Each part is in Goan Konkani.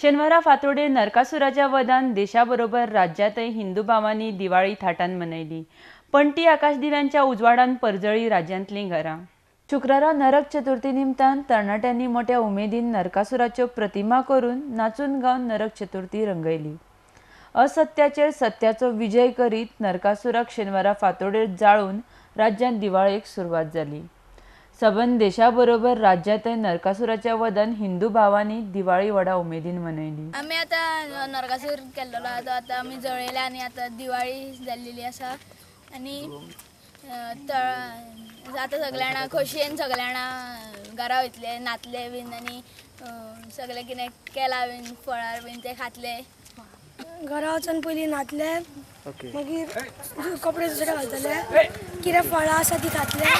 शेनवारा फातोडेर नरकासुराच्या वधान देशाबरोबर राज्यांतय हिंदू भावांनी दिवाळी थाटान मनयली. पणटी आकाशदिव्यांच्या उजवाडान परजळी राज्यांतलीं घरां. शुक्रारा नरक चतुर्थी निमतान तरणाट्यांनी मोठ्या उमेदीन नरकासुराच्यो प्रतिमा करून नाचून गावन नरक चतुर्थी रंगयली. असत्याचेर सत्याचो विजय करीत नरकासुराक शेनवारा फातोडेर जाळून राज्यांत दिवाळेक सुरवात जाली. सबंद देशाबरोबर राज्यांतय नरकासुराच्या वधान हिंदू भावांनी दिवाळी व्हडा उमेदीन मनयली. आमी आतां नरकासूर केल्लो आसा तो आतां आमी जळयला आनी आतां दिवाळी जाल्लेली आसा आनी आतां सगळे जाणां खोशयेन सगळे जाणां घरा वयतले, न्हातले बीन आनी सगळें कितें केलां बीन फळार बीन ते खातले. घरा वचून पयलीं न्हातले, मागीर कपडे दुसरे घालतले, कितें फळां आसा ती खातले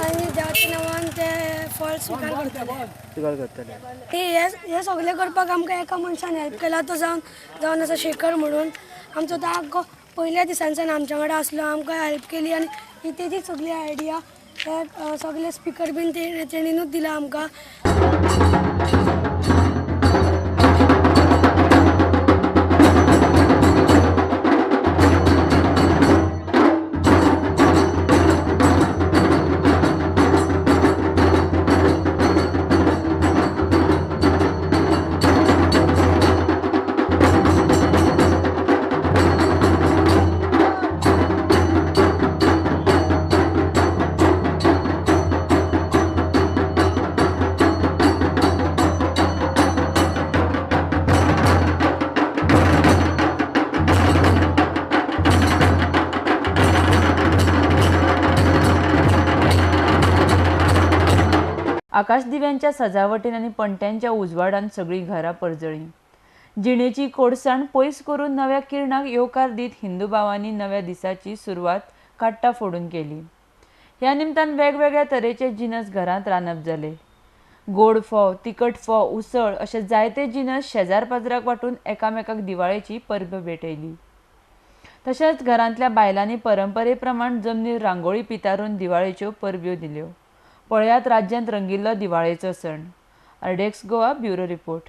आनी देवाच्या नांवान ते फळ स्विकार करतले. हे सगळें करपाक आमकां एका मनशान हेल्प केला, तो जावन आसा शेखर म्हणून. आमचो तो आग्गो पयल्या दिसांच्यान आमच्या वांगडा आसलो, आमकां हेल्प केली आनी ही तेजी सगळी आयडिया, हे सगळे स्पिकर बीन तेणीनूच दिला आमकां. आकाशदिव्यांच्या सजावटीन आनी पणट्यांच्या उजवाडान सगळीं घरां परजळीं. जिणेची कोडसाण पयस करून नव्या किरणाक येवकार दीत हिंदू भावांनी नव्या दिसाची सुरवात काट्टां फोडून केली. ह्या निमतान वेगवेगळ्या तरेचे जिनस घरांत रांदप जाले. गोड फोव, तिखट फोव, उसळ अशे जायते जिनस शेजार पाजराक वांटून एकामेकाक दिवाळेची परब भेटयली. तशेंच घरांतल्या बायलांनी परंपरे प्रमाण जमनीर रांगोळी पितारून दिवाळेच्यो परब्यो दिल्यो. पळयात राज्यांत रंगिल्लो दिवाळेचो सण. RDX Goa bureau report.